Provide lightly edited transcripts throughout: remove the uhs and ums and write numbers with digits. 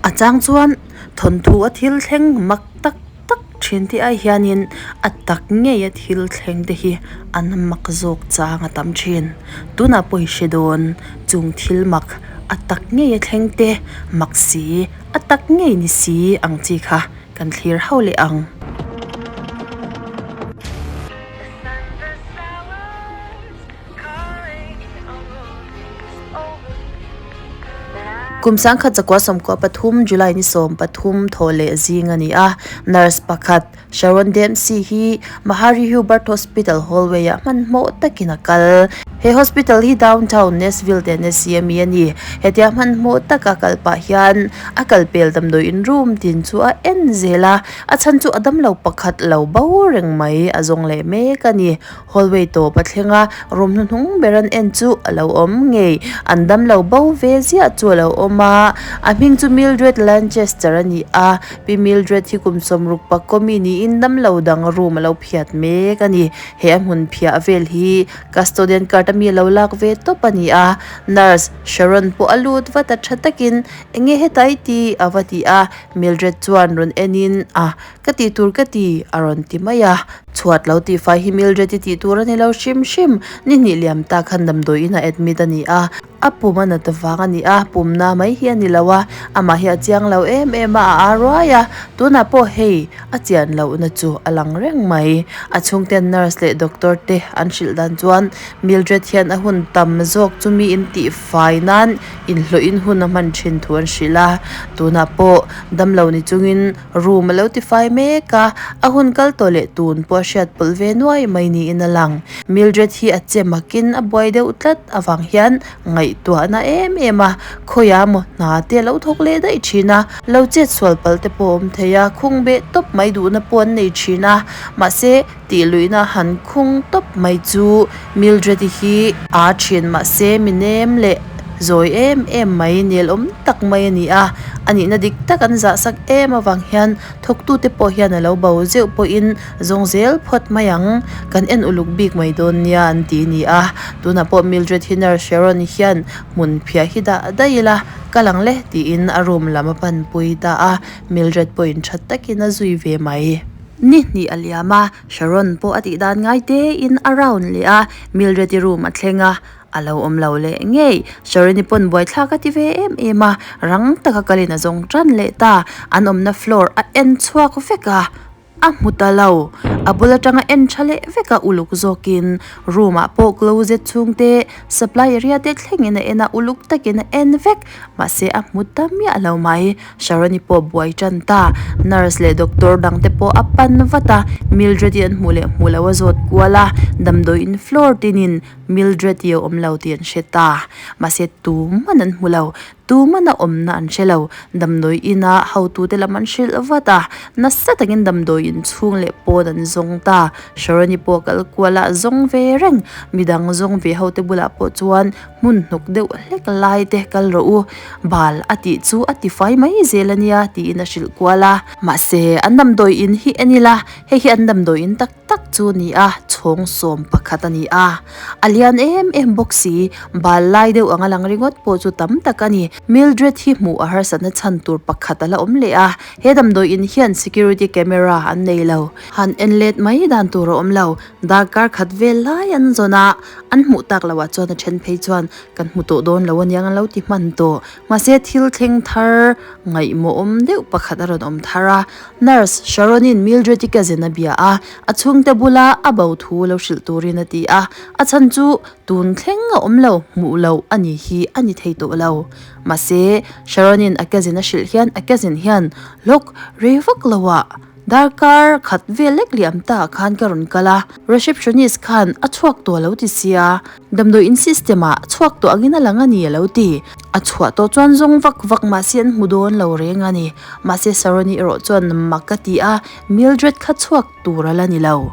A chang chuan thawnthu a thil thleng mak tak tak thin te ai hianin a tak ngei a thil thleng te hi an mak zawk chang a tam thin. Tunah pawh i hre dawn chung thil mak a tak ngei a thleng te mak si a tak ngei ni si ang chi kha kan thlir ho leh ang. Kum sangkhat zakua sawmkua pathum July ni 13 thaw leh zing a ni a, nurse pakhat Sharon Dempsey hi Mahari Hubert Hospital hallway ah hmanhmawh takin a kal. He hospital hi downtown Nashville, Tennessee a mi a ni. Hetia hmanhmawh taka kal pah hian a kal pel damdawiin room tin chu a en zel a, a chhan chu a damlo pakhat lo bo reng mai a zawng leh mek a ni. Hallway tawp a thleng a, room hnuhnung ber an en chu a lo awm ngei. An damlo bo ve ziah chu a lo awm a, a hming chu Mildred Lanchester a ni a, Pi Mildred hi kum 60 pakkaw mi niin damlo dang room a lo phiat mek a ni. He a hmun phiah vel hi custodian card a mi a lo lak ve tawp a ni a, nurse Sharon pawh a lut vat a tha takin enge heta i ti a va ti a, Mildred chuan rawn enin a Ka tih tur ka ti, a rawn ti mai a. Chhuat lo tih fai hi Mildred i tih tur a ni lo hrim hrim. Ni hnih liam ta khan damdawiin a admit a ni a. A pum a nat vang a ni a, pumna mai hi a ni lo a. Amah hi a chiang lo em em a, a ar ruai a. Tunah pawh hei a chian lohna chu a lang reng mai. A chhungten nurse leh doctor te an hrilh dan chuan Mildred hian a hun tam zawk chu mi in tih fai nan inhlawhin hun a hman thin thu an hrilh a. Tunah pawh damlo ni chungin Room a lo tifai mek a, a hun kal tawh leh tun pawh a hriat pawlh ve nuai mai niin a lang. Mildred hi a che makin a buai deuh tlat avang hian ngaihtuahna em em a, khawiah maw hna te a lo thawk leh daih thin a, lo chet sual palh te pawh a awm thei a, khung beh tawp mai duhna pawh an nei thin a, mahse tih luihna han khung tawp mai chu Mildred-i hi a thin mahse mi nem leh zawi em em mai nel awm tak mai a ni a, a nihna dik tak an zah sak em avang hian thawktute pawh hian a lo bo zeuh pawhin zawng zel phawt mai ang, kan en uluk bik mai dawn nia an ti a ni a, tunah pawh Mildred hi nurse Sharon hian hmun phiah hi dah daih ila ka lang le tiin a room lam a panpui ta a, Mildred pawhin tha takin a zui ve mai. Ni hnih a liam a, Sharon pawh a tih dan ngai tein a round leh a, Mildred-i room a thleng a, a lo awm lo leh ngei. Sharon-i pawn buaithlak a ti ve em em a, rang taka kalin a zawng tan leh ta. An awmna floor a en chhuak vek a, a hmu ta lo. A bul atanga en tha leh vek a uluk zawkin room ah pawh closet chhung te, supply area te thlengin a en a, uluk takin a en vek. Mahse a hmu ta miah lo mai. Sharon-i pawh buai tan ta. Nurse leh doctor dang te pawh a pan vat a, Mildred-i an hmuh leh hmuh loh a zawt kual a, damdawiin floor tinin Mildred-i a awm lo tih an hre ta. Mahse tuman an hmu lo, tuman a awmna an hre lo. Damdawiin a hotute lam an hrilh vat a, nasa takin damdawiin chhung leh pawn an zawng ta. Sharon-i pawh kal kual a zawng ve reng, midang zawng ve hote bulah pawh chuan Hmun hnawk deuh hlek lai te kal rawh u, bal a tih chu a tifai mai zel a nia tiin a hrilh kual a. Mahse, an damdawi in hi en ila, hei hi an damdawi in tak tak chu a ni a, chhawng 11 a ni a. A lian em em bawk si, bal lai deuh anga lang ringawt pawh chu tam tak a ni. Mildred hi hmuh a harsatna chhan tur pakhat a la awm leh a, he damdawi in hian security camera an nei lo. Han en let mai dan tur a awm lo, darkar khat vel lai an zawn a, An hmuh tak loh ah chuan a then phei chuan kan hmu tawh dawn lo aniang an lo ti hman tawh. Mahse thil thleng thar ngaihmawh awm deuh pakhat a rawn awm thar a. Nurse Sharon-in Mildred-i cousin a bia a, a chhungte bula a bo thu lo hrilh turin a ti a. A chhan chu tun thleng a awm lo, hmuh loh a ni hi a ni thei tawh lo. Mahse Sharon-in a cousin a hrilh hian a cousin hian lawk rei vak lo ah Darkar khat vel lek liam ta ah khan ka rawn kal a, receptionist khan a chhuak tawh a lo ti sia, damdawiin system ah chhuak tawh angin a lang a ni a lo ti. A chhuah tawh chuan zawng vak vak mahse an hmu dawn lo reng a ni. Mahse Saroni erawh chuan mak a ti a, Mildred kha chhuak tur a la ni lo.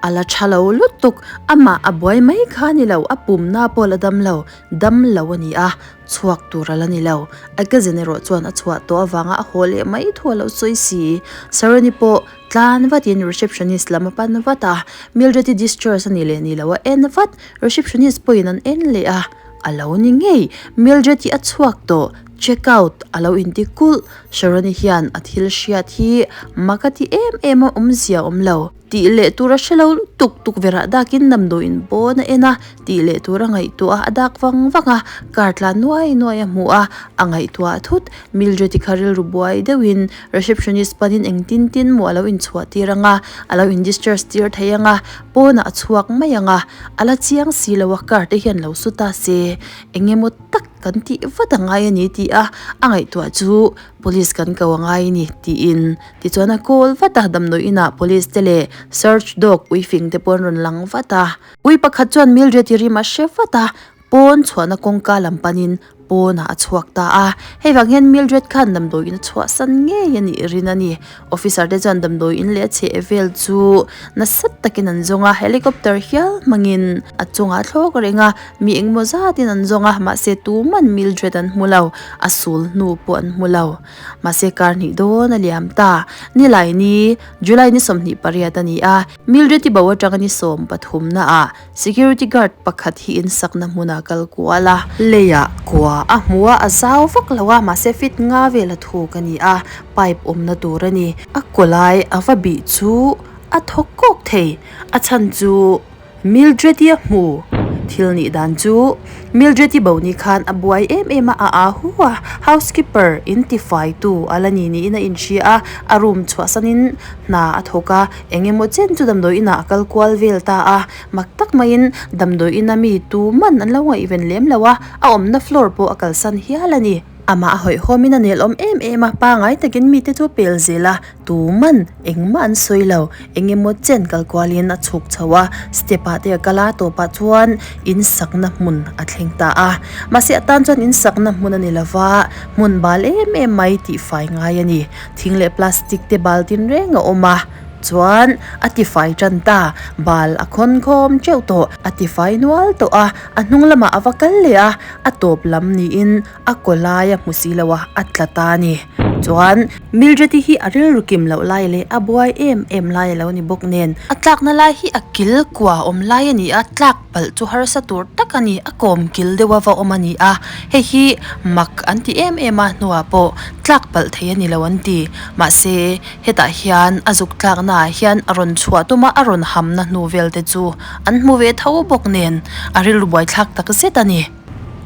A la tha lo lutuk, amah a buai mai kha a ni lo, a pumna pawh a la dam lo, dam lo a ni a, chhuak tur a la ni lo. A cousin erawh chuan a chhuah tawh avanga a haw leh mai thu a lo sawi si. Saroni pawh tlan vatin receptionist lam a pan vat a, Mildred-i discharge a nih leh nih loh a en vat, receptionist pawhin an en leh a, a lo ni ngei, Mildred-i a chhuak tawh. Check out a lo inti kulh. Sharon-i hian a thil hriat hi mak a ti em em a, awmzia a awm lo. Tih leh tur a hre lo lutuk tukverh ah dakin damdawiin pawn a en a, tih leh tur a ngaihtuah a, a dak vang vang a, car tlan nuai nuai a hmu a, a ngaihtuah thut. Mildred-i kha rilru buai deuhin receptionist panin engtin tin maw a lo inchhuah tir ang a, a lo in discharge tir thei ang a, pawnah a chhuak mai ang a, a la chiang si lo a, car te hian lo su ta se, eng emaw tak kan tih vat a ngai a ni tih a, a ngaihtuah chu police kan ko a ngai a ni tiin. Tichuan a call vat a, damdawi inah police te leh search dog uifing te pawh an rawn lang vat a. Ui pakhat chuan Mildred-i rim a hre vat a, pawn chhuahna kawngka lam panin pawnah a chhuak ta a. Hei vang hian Mildred khan damdawi in a chhuahsan ngei a nih rin a ni. Officer te chuan damdawi in leh a chheh vel chu nasa takin an zawng a, helicopter hial hmangin a chungah a thlawk reng a, mi engemaw zatin an zawng a, mahse tuman Mildred an hmu lo, a sul hnu pawh an hmu lo. Mahse kar hnih dawn a liam ta. Nilai ni, July ni 28 a ni a, Mildred-i bo atanga ni 13 naah security guard pakhat hi insakna hmunah kal kual a. Leiah kua a hmu a, a zau vak lo a, mahse feet nga vel a thuk a ni a, pipe awmna tur a ni. A kaw lai a va bih chu a thaw kawk thei, a chhan chu Mildred-i a hmu. Thil nih dan chu Mildred-i bo ni khan a buai em em a, a aa hu a, housekeeper in tifaitu a la ni niin a inhria a, a room chhuahsanin hna a thawk a, eng emaw chen chu damdawi inah a kal kual vel ta a, mak tak maiin damdawi ina mi tuman an lo ngaihven lem lo a, a awmna floor pawh a kalsan hial a ni. Amah a hawihhawmin a nelawm em em a, pangai takin mite chu a pel zel a, tuman engmah an sawi lo. Eng emaw chen kal kualin a chhuk chho a, step ah te a kal a, tawpah chuan in sakna hmun a thleng ta a. Mahse a tan chuan in sakna hmun a ni lo va, hmun bal em em mai tih fai ngai a ni. Thing leh plastic te bal tin reng a awm a. Chuan a tifai tan ta, bal a khawn khawm teuh tawh, a tifai nual tawh a, a hnung lamah a va kal leh a, a tawp lam niin a kaw lai a hmu si lo a, a tla ta a ni. Chuan Mildred-i hi a rilru kim loh lai leh a buai em em lai a lo ni bawk nen, a tlakna lai hi a kil kua awm lai a ni a, tlak palh chu harsa tur tak a ni, a kawm kil deuh a va awm a ni a, hei hi mak an ti em em a, hnuah pawh tlak palh thei a ni lo an ti. Mahse, hetah hian a zuk tlaknaah hian a rawn chhuah tum a, a rawn hamna hnu vel te chu an hmu ve tho bawk nen a rilru buaithlak tak zet a ni.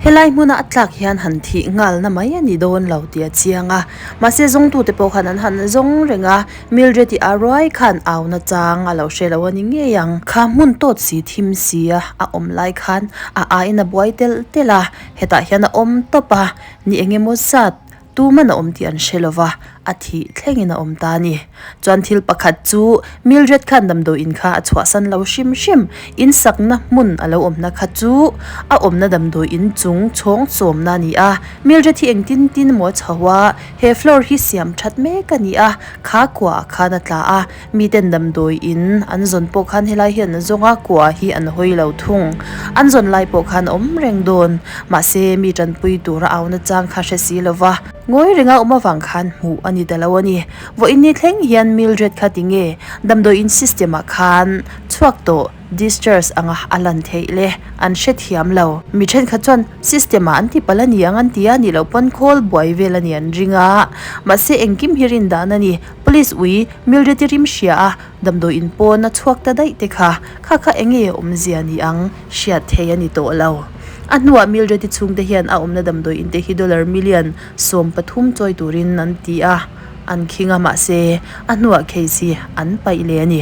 Helai hmuna a tlak hian han thih nghalna mai a ni dawn lo tih a chiang a, mahse zawngtute pawh khan an han zawng reng a, Mildred-i a ruai khan auna chang a lo hre lo a ni ngei ang. Kha hmun tawt si thim si a a awm lai khan a aiin a buai telh telh a, hetah hian a awm tawp a, ni eng emaw zat tuman a awm tih an hre lo va, a thih thlengin a awm ta a ni. Chuan thil pakhat chu Mildred khan damdawiin kha a chhuahsan lo hrim hrim, in sakna hmun a lo awmna kha chu a awmna damdawiin chung chhawng chawmna a ni a, Mildred hi engtin tin maw a chho a, he floor hi siam that mek a ni a, kha kuaah khan a tla a, miten damdawiin an zawn pawh khan helai hian an zawng a, kua hi an hawi lo thung. An zawn lai pawh khan a awm reng dawn, mahse mi tanpui tura auna chang kha hre si lo va. Ngawi renga awm avang khan hmuh a ni ta lo a ni. Vawiin ni thleng hian Mildred kha ti nge damdawiin system ah khan chhuak tawh discharge anga a lan theih le an hrethiam lo. Mi thenkhat chuan system ah an ti palh a ni ang an ti a, nih loh pawn khawl buai vel a ni an ring a. Mahse engkim hi rin dan a ni. Police ui Mildred i rim hria a, damdawiin pawn a chhuak ta daih te kha, kha kha enge awmzia ni ang hriat thei a ni tawh lo. A hnuah Mildred-i chhungte hian a awmna damdawi inte hi dollar million 13 chawi turin an ti a, an khing a, mahse a hnuah case hi an paih leh a ni.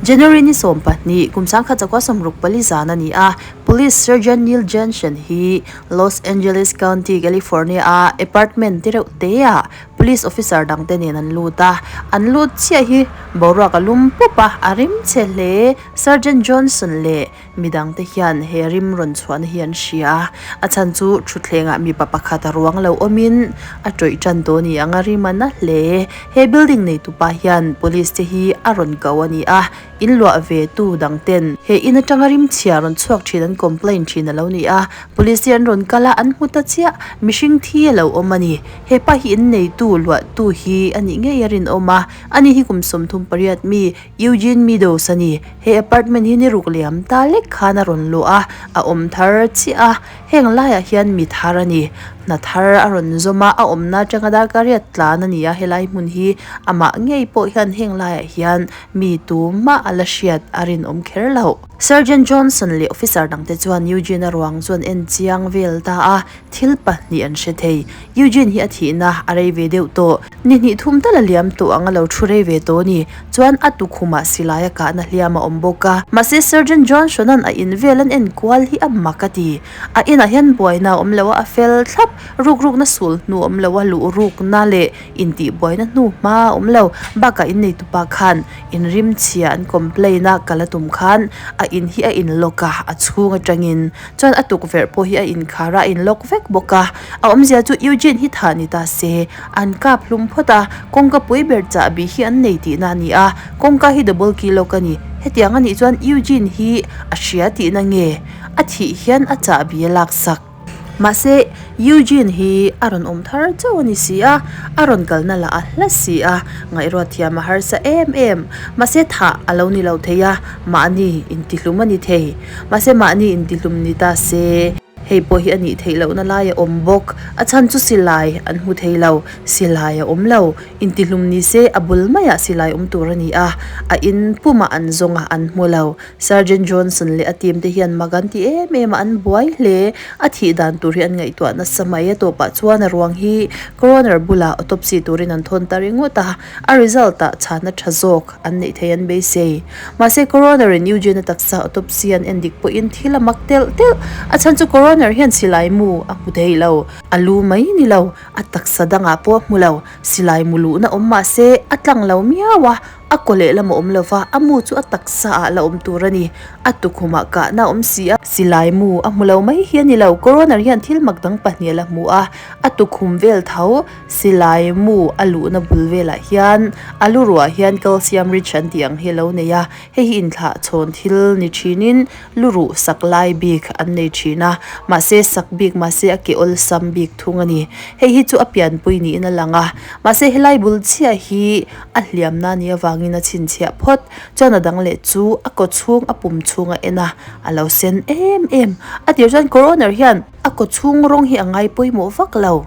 January ni 12, kum 1964 zan a ni a, Police Sergeant Neil Jensen hi Los Angeles County, California-a apartment te reuh teah Police officer dangte nen an lut a, an lut chiah hi boruak a lum pup a, a rim chhe hle. Sergeant Johnson leh midangte hian he rim rawn chhuahna hi an hria a, a chhan chu thutthlengah mipa pakhat a ruang lo awmin a tawih tan tawh a ni ang a rim a na hle. He building neitupa hian police te hi a rawn ko a ni a, in luah ve tu dang ten he in atanga rim chhia rawn chhuak thin an complain thin a lo ni a, police te an rawn kal a, an hmu ta chiah, mihring thi a lo awm a ni. He pa hi in neitu luahtu hi a nih ngei a rinawm a, ani hi kum 38 mi Eugene Meadows a ni. He apartment hi ni ruk liam ta lek khan a rawn luah a, a awm thar chiah a. Heng laiah hian mi thar a ni. Hna thar a rawn zawm a, a awmna atanga darkar riat tlan a ni a, helai hmun hi amah ngei pawh hian heng laiah hian mi tumah a la hriat a rinawm kher loh. Sergeant Johnson leh officer dangte chuan Eugene-a ruang chu an en chiang vel ta a, thil pahnih an hre thei. Eugene hi a thihna a rei ve deuh tawh. Ni hnih thum tal a liam tawh ang a lo thu rei ve tawh a ni. Chuan a tukhumah silai a kahna hliam a awm bawk a. Mahse Sergeant Johnson-a'n a in vel an en kual hi a mak a ti. A inah hian buaina a awm lo a, a fel thlap. Rukrukna sul hnu a awm lo a, luh rukna leh intihbuaina hnu hma a awm lo. Bakah inneitupa khan inrimchhia an complain a, kal a tum khan a in hi a in lock a, a chhung atangin. Chuan a tukverh pawh hi a inkhar a, a in lock vek bawk a. A awmzia chu Eugene hi thah ni ta se, an kap hlum phawt a, kawngka pui ber chahbi hi an nei tihna a ni a, kawngka hi double key lock a ni. Hetiang a nih chuan Eugene hi a hria tihna nge? A thih hian a chahbi a laksak. Mahse, Eugene hi a rawn awm thar chauh a ni si a, a rawn kalna lah a hla si a, ngaihruat thiam a harsa em em. Mahse, thah a lo ni lo thei a, mahni intihlum a ni thei. Mahse, mahni intihlum ni ta se, hei pawh hi a nih theih lohna lai a awm bawk. A chhan chu silai an hmu thei lo, silai a awm lo. Intihlum ni se, a bul maiah silai awm tur a ni a, a in pumah an zawng a, an hmu lo. Sergeant Johnson leh a team te hian mak an ti em em a, an buai hle. A thih dan tur hi an ngaihtuah nasa mai. A tawpah chuan a ruang hi coroner bulah autopsy turin an thawn ta ringawt a, a result ah chhana tha zawk an neih theih an beisei. Mahse coroner in Eugene-a taksa autopsy an en dik pawhin thil a mak telh telh. A chhan chu coroner hian silai mu a hmu thei lo. A lu mai ni lo, a taksa dangah pawh a hmu lo. Silai mu luhna awm mahse a tlang lo miau a, A kaw lehlam a awm lo va, a mu chu a taksa ah la awm tur a ni. A tukhumah kahna a awm si a. Silai mu a hmu lo mai hi a ni lo. Coroner hian thil mak dang pahnih a la hmu a. A tukhum vel tho silai mu a luhna bul velah hian a lu ruah hian calcium rich an tih ang hi a lo nei a. Hei hi inthlah chhawn thil ni thinin lu ruh sak lai bik an nei thin a. Mahse sak bik mahse a ke awlsam bik thung a ni. Hei hi chu a pianpui niin a lang a. Mahse helai bul chiah hi A hliamna ni avangin a chhinchhiah phawt. Chuan a dang leh chu a kaw chhung a pum chhung a en a, a lo sen em em. A tir chuan coroner hian a kaw chhung rawng hi a ngai pawimawh vak lo.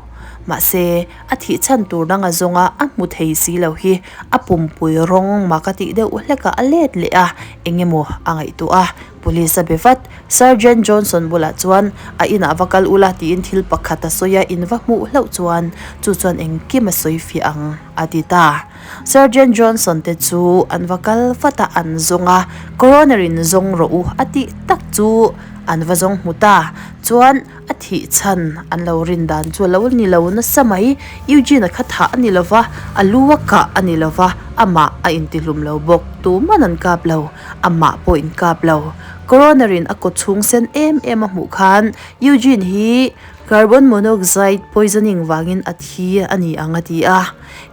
Mahse, a thih chhan tur dang a zawng a, a hmu thei si lo hi a pumpui rawng mak a tih deuh hlek a, a let leh a, eng emaw a ngaihtuah a. Police a be vat. Sergeant Johnson bulah chuan a inah va kal ula tiin thil pakhat a sawi a, in va hmuh hlauh chuan chu chuan engkim a sawi fiah ang a ti ta. Sergeant Johnson te chu an va kal vat a, an zawng a, Coroner in zawng rawh u a tih tak chu an va zawng hmu ta. Chuan a thih chhan an lo rin dan chu a lo ni lo nasa mai. Eugene-a kha thah a ni lo va, a lu a kah a ni lo va, amah a intihlum lo bawk. Tuman an kap lo. Amah pawh in kap lo. Coroner in a kaw chhung sen em em a hmuh khan Eugene hi carbon monoxide poisoning vangin a thi a ni ang a ti a.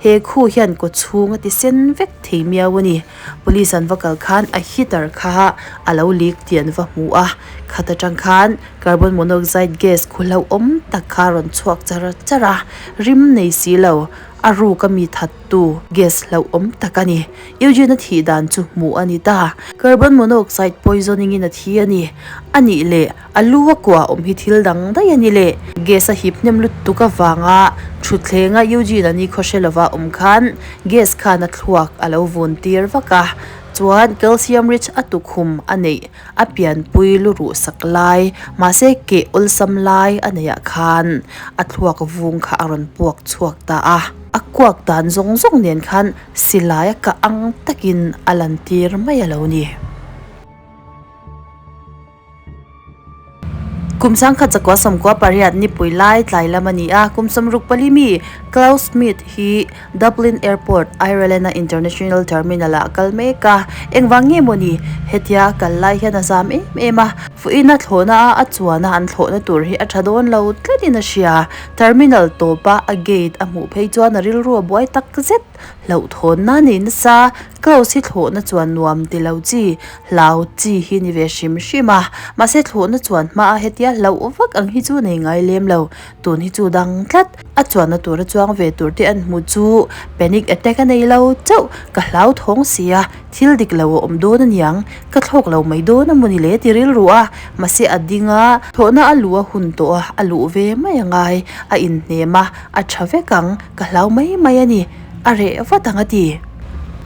He khu hian kaw chhung a ti sen vek thei miau a ni. Police an va kal khan a heater kha a lo leak tih an va hmu a. Khat atang khan carbon monoxide gas khu hlauhawm tak kha a rawn chhuak char char a, rim nei si lo. A ruk a mi thattu gas hlauhawm tak a ni. Eugene-a thih dan chu hmuh a ni ta. Carbon monoxide poisoning in a thi a ni. A nih leh a lu a kua awm hi thil dang daih a ni le. Gas a hip hnem lutuk avanga thutthleng a Eugene-a ni khaw hre lova awm khan gas khan a thluak a lo vun tir vak a. Chuan calcium rich a tukhum a neih A pianpui lu ruh sak lai, mahse keh awlsam lai a neih ah khan a thluak vung kha a rawn puak chhuak ta a. A kuak dan zawng zawng nen khan silai a kah ang takin a lan tir mai a lo ni. Kum sangkhat zakua sawmkua pariat nipui lai tlai lam a ni a, kum 64 mi Klaus Schmidt hi Dublin Airport, Ireland-a International Terminal-ah a kal mek a. Engvang nge maw ni? Hetia a kal lai hian a zam em em a, fuihna thlawhna a a chuan a an thlawhna tur hi a tha dawn lo tlatin a hria. Terminal tawpa a gate a hmuh phei chuan a rilru a buai tak zet. Hlauhthawnna nei nasa, Klaus hi thlawhna chuan nuam ti lo chi, Hlau chi hi ni ve hrim hrim a, mahse thlawhna chuan hmaa hetia hlauh vak ang hi chu nei ngai lem lo, tun hi chu dang tlat. A chuanna tura chuang ve tur te an hmu chu panic attack a nei lo chauh. Ka hlauthawng si a, thil dik lo a awm dawn aniang, ka thlawk lo mai dawn a mawni le ti rilru a, mahse a ding a, thlawhna a luh a hun tawh a, a luh ve mai a ngai, a inhnem a, a tha vek ang, ka hlau mai mai a ni, a reh vat ang a ti.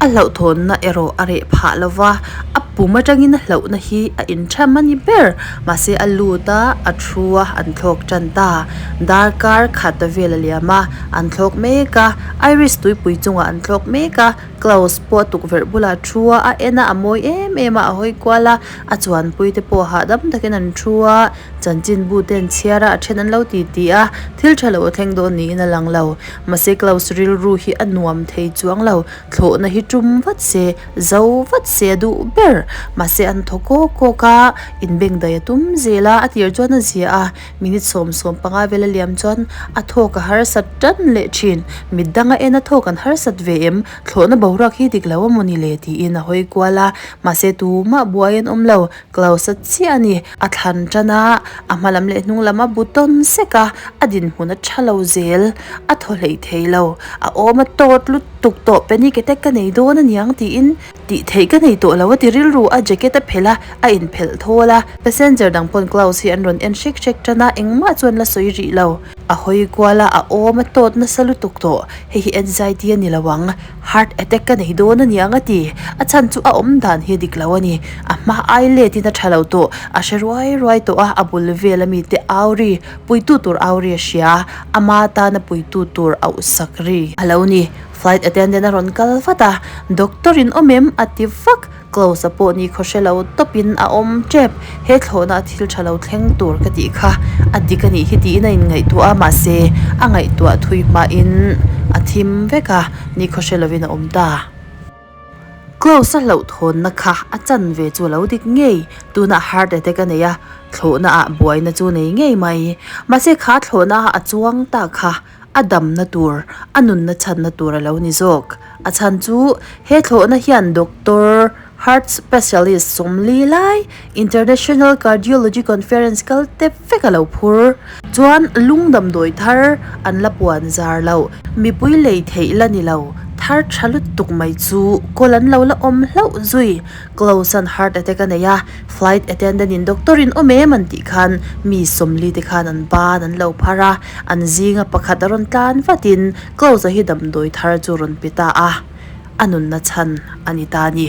A hlauhthawnna erawh a reh phah lo va, a pum atangin a hlauhna hi a intham a ni ber. Mahse a lut a, a thu a, an thlawk tan ta. Darkar khat vel a liam a, an thlawk mek a, Iris tuipui chungah an thlawk mek a, Klaus pawh a tukverh bulah a thu a, a en a, a mawi em em a, a hawi kual a, a chuanpui te pawh hahdam takin an thu a, chanchinbu te an chhiar a, a then an lo ti ti a, thil tha lo a thleng dawn niin a lang lo. Mahse Klaus rilru hi a nuam thei chuang lo, thlawhna hi tum vat se, zo vat se a duh ber. Mahse an thaw kawk kawk a, inbengdaih a tum zel a, a tir chuan a zia a, minute 15 vel a liam chuan a thawk a harsat tan leh thin. Mit danga en a thawk an harsat ve em? Thlawhna boruak hi dik lo a mawni le tiin a hawi kual a, mahse tumah buai an awm lo, Klaus a chiah a ni. A thlan tan a, a hma lam leh hnung lam a bu tawn sek a, a dinhmun a tha lo zel, a thaw hleih thei lo, a awm a tawt lutuk tawh panic attack ka nei dawn aniang tiin tih theih ka nei tawh lo a ti rilru a, jacket a phelh a, a inphelh thawl a, passenger dang pawn Klaus hi an rawn en hrek hrek tan a, engmah chuan la sawi rih lo. A hawi kual a, a awm a tawt nasa lutuk tawh, hei hi anxiety a ni lo ang, heart attack ka nei dawn aniang a ti. A chhan chu a awm dan hi a dik lo a ni. A hma ai let in a tha lo tawh, a hre ruai ruai tawh a, a bul vel ami te au ri, puitu tur au ri a hria, ama tana puitu tur auh sak ri a lo ni. Flight attendant a rawn kal vat a, Doctor in awm em? a ti vak. Close a pawh ni khaw hre lo tawp in a awm tep, he thlawhna a thil tha lo thleng tur ka tih kha a dik a nih hi tiin a inngaihtuah a, mahse a ngaihtuah thui hma in a thim vek a, ni khaw hre lovin a awm ta. Close a hlauhthawnna kha a chan ve chu a lo dik ngei, tunah heart attack a nei a, thlawhna ah buaina chu nei ngei mai, mahse kha thlawhna ah a chuang ta kha a damna tur, a nunna chhanna tur a lo ni zawk. A chhan chu he thlawhna hian doctor, heart specialist sawmli lai, International Cardiology Conference kal te vek a lo phur. Chuan lung damdawi thar an la puan zar loh, mipui lei theih la ni lo, thar tha lutuk mai chu kawl an lo la awm hlauh zui. Close-a'n heart attack a nei a, Flight attendant in doctor in awm em an tih khan mi sawmli te khan an ban an lo phar a, an zinga pakhat a rawn tlan vatin Close-a hi damdawi thar chu rawn pe ta a, a nunna chhan a ni ta a ni.